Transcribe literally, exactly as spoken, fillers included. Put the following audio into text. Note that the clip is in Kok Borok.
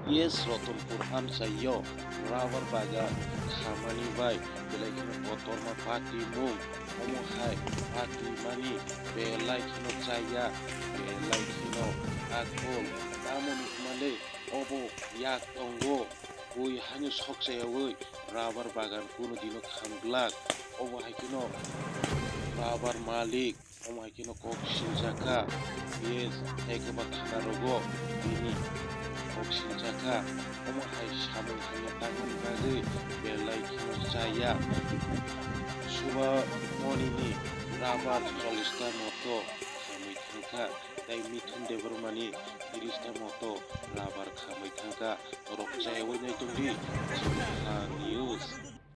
Yes, Ratanpur amchaio rubber bagan khamani bai belai kheno kotorma patimung, omo hai patimani belai kheno chaya, belai kheno akol, tamoni hwnmale obo yak tongo, bui haino sok chayaui rubber bagan kunu dino khamglak, obo hai kheno rubber malik. Omo hai kheno kok sinjakha, yes, hai khe ba thana rogo bini kok sinjakha. Omo hai samung hamya tangmani bagwi belai kheno chaya. Subha Monini rubber chollish ta moto khamwi thangkha, tei Mithun Debbarmani tris ta moto rubber khamwi thangkha. Norok chayawui nai tongdi, Chini News.